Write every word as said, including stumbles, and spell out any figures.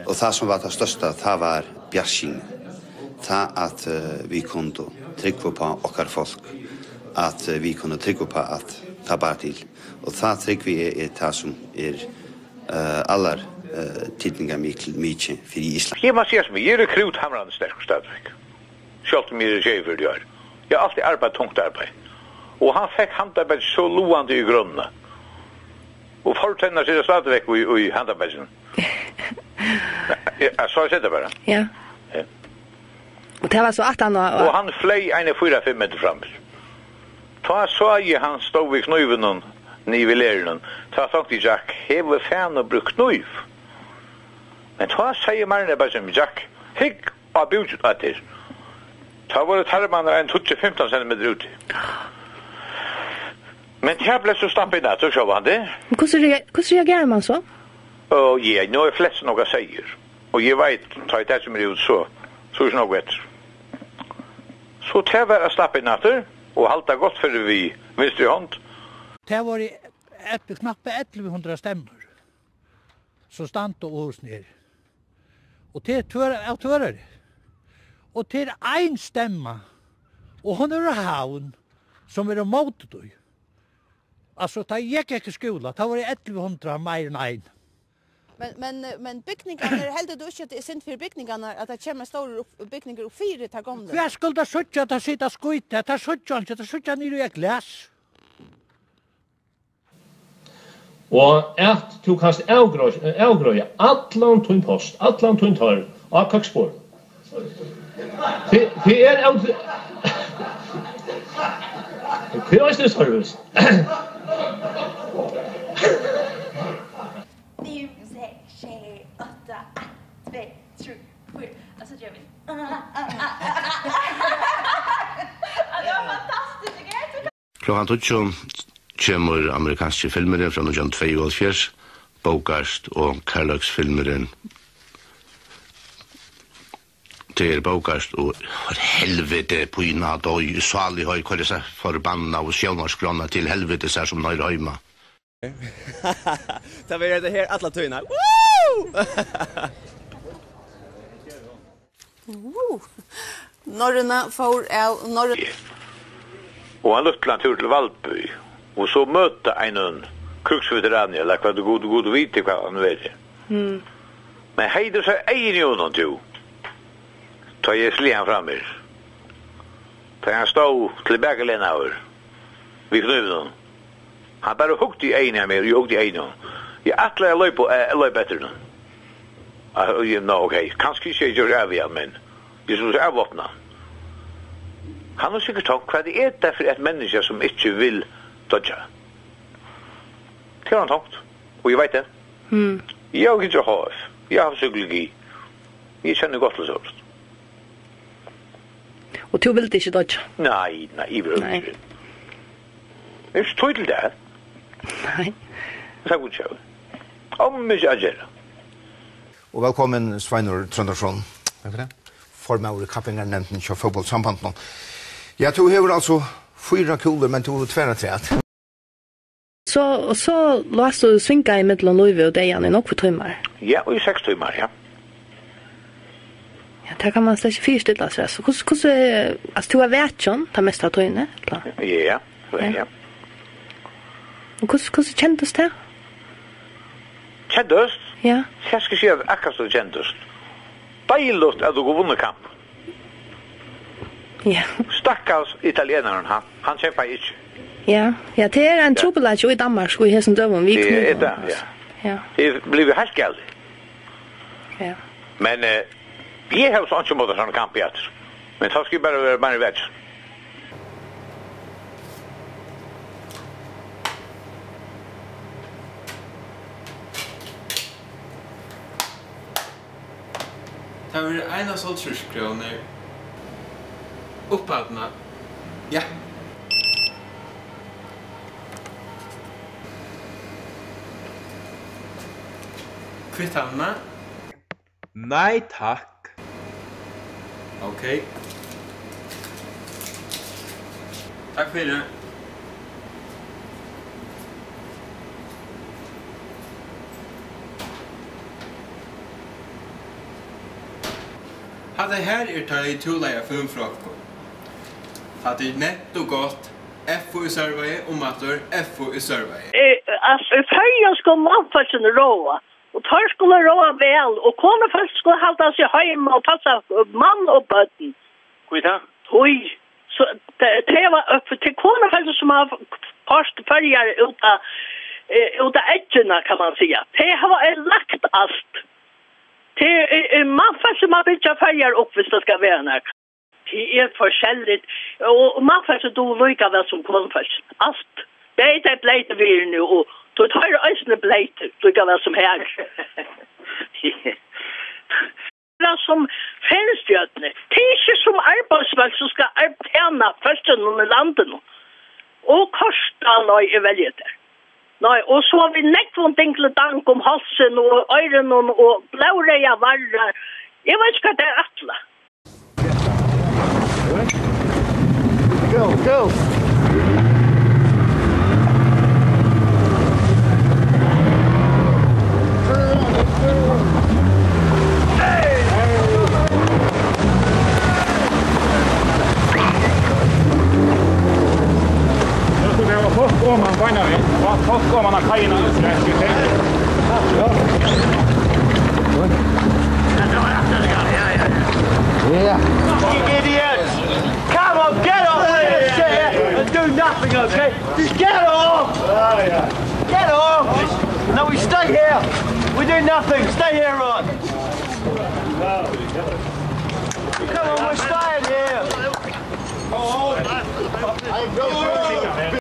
Og tað, sum var tað størsta, tað var bjartsýni. Tað, at, eh, vit kundu trúgva upp á okkara fólk, at, eh, vit kundu trúgva upp á, at tað bar til. Og tað trúgvi eg er tað, sum er, eh, allar, eh, týdningarmikil-, mikið fyri Ísland. Eg má siga, sum eg eri, krúthamrandi sterkur stadigvæk. Sjálvt um eg eri sjeyogfjøruti ár. Eg havi altíð arbeitt tungt arbeiði. Og hann fekk handarbeiðið so lúandi í grønina. Og fortenn sita stadigvæk í, í handarbeiðinum. Ja, so eg seti bara. Ja. Ja. Og tað var so aftan á. Og hann fleyg eini fýra, fimm metrar framvið. Tá sá eg, hann stóð við knívinum niðri við lerinum. Tá tonkti eg, Jack, hevur fanin brúkt knív? Men tá segði Marlene bara sum, Jack, hygg á búkin á tær. Tá vóru tarmarnir ein tíggju, fimtan sentimetrar úti. Men tað bleiv so stappað inn aftur, sjálvandi. Men hvussu rea-, hvussu reagerar man so? Og ja, nú er flest nokk at siga. Og eg veit, tá eg taki meg út, so, so er ikki nógv eftir. So tað var at stappa inn aftur og halda gott fyri við vinstru hond. Tað vóru ellivu, knappa ellivu hundrað stemmur, sum standa á húsini her. Og tað er Tvør-, av Tvøroyri. Og tað er ein stemma, og hon er úr Havn, sum er ímóti tí. Altso, tá eg gekk í skúla, tá vóru ellivu hundrað meir enn ein. Men, men, men bygningarnir, heldur tú ikki, at tað er synd fyri bygningarnar, at tað kemur ein stórur upp-, bygningur upp fyri tær gomlu? Hvar skulu tær síggja, at tær sita og skíta? Tær síggja einki, tær síggja niður í eitt glas. Og at tú kanst avgreiða, avgreiða allan tín post, allan tín tørv á køksborðinum. Tað, tað er ótrú-, tað er eisini service. Fimm, seks, sjey, átta, eitt, tvey, trý, fýra. Og so gera vit. Ja, tað var fantastiskt, ikki? Klokkan tíggju kemur amerikanski filmurin frá nítjan hundrað og tveyoghálvfjerðs, Bogart og kærleiksfilmurin. Tað er Bogart og, for helviti, pína, doy, sáligheit, koyr hesa forbannaðu sjónvarpsskrána til helvitis, har sum hon hoyrir heima. Tað verður hetta her alla tíðina. Woo! Woo! Norrøna fór av Norrøna. Og ein lítlan túr til Hvalbiar, og so møta einum krígsveterani, ella hvat, Gud, Gud viti, hvat hann verður. Mm. Men hevði tú sæð eyguni á honum, tú, tá eg slæ hann frá mær, tá hann stóð tilbakalenaður við knívinum. Hann bara hugdi í eyguni á mær, og eg hugdi í eyguni á honum. Eg ætlaði at leypa, eh, leypa eftir honum. Ah, og eg, ná, ok, kanska ikki eg gjørdi av við hann, men eg skuldi avvápna hann. Hann hevur sikkurt tonkt, hvat er tað fyri eitt menniskja, sum ikki vil doyggja? Tað hevur hann tonkt, og eg veit tað. Mm. Eg havi gingið á H F, eg havi havt psykologi. Eg kenni gott til sovorðið. Og tú vildi ikki doyggja? Nei, nei, yvirhøvur ikki. Tað er ikki tíð til tað. Nei. Tað er Guds skyld. Ómikið at gera. Og vælkomin, Sveinur Tróndarsson. Takk fyri tað. Formaður í kappingarnevndini hjá Fótbóltssambandinum. Ja, tú hevur altso fýra kúlur, men tú hevur tvær afturat. So, og so lást tú svinga ímillum lívið og deyðan í nakrar tímar? Ja, í seks tímar, ja. Ja, tað kann man slett ikki fyristilla sær. So, hvussu, hvussu, altso, tú var vakin tað mesta av tíðini, ella? Ja, ja. Ja. Og hvussu, hvussu kendist tað? Kendist? Ja. Eg skal siga, akkurát sum tað kendist. Deiligt at tú kundi vunnið kamp. Ja. Stakkars italienarin, hann, hann kjempaði ikki. Ja, ja, tað er ein trupulleiki í Danmark, í hesum døgum, við knívum, altso. Ja. Tað er blivið heilt galið. Ja. Men, eh, eg havi so einki ímóti sovorðnum kampi aftur. Men tá skal eg bara vera meira vakin. Tað verður einans hálvtrýss krónur. Uppaftur. Ja. Kvittanina. Nei, takk. Ok. Takk fyri. Hatta her er tað trúloyða filmfrøken. Hatta er nett og gott. F O í Sørvági, umaftur, F O í Sørvági. Eh, altso, í Føroyum skulu mannfólkini ráða, og teir skulu ráða væl, og konufólk skulu halda seg heima og passa mann og børn. Hví tað? Tí, so, tað, tað var, eh, til konufólk sum hava koyrt Føroyar út á, eh, út á eggina, kann man siga. Tey hava oyðilagt alt. Tað er, er mannfólk sum hava bygt Føroyar upp, viss tað skal vera nakað. Tað er forskelligt, og, og mannfólk duga líka væl sum konufólk. Alt. Tað er tey bleytu virðini, og so teir eru eisini bleytir, líka væl sum her. Tað er sum filmstjørnur. Tað er ikki sum arbeiðsfólk sum skal arb-, tena fólkinum í landinum. Og korta, nei, eg velji tær. Nei, og so við nógvum dingli-dang um hálsin og oyrunum og blóðreyðar varrar. Eg veit ikki, hvat tær ætla. Go, go. Nú skulu vit hava fólk oman beinanvegin. Fólk oman á kaiina, skal eg siga. Yeah. Fucking idiots! Come on, get off here and sit here and do nothing, okay? Just get off! Get off! No, we stay here. We do nothing. Stay here, Ron. Come on, we're staying here.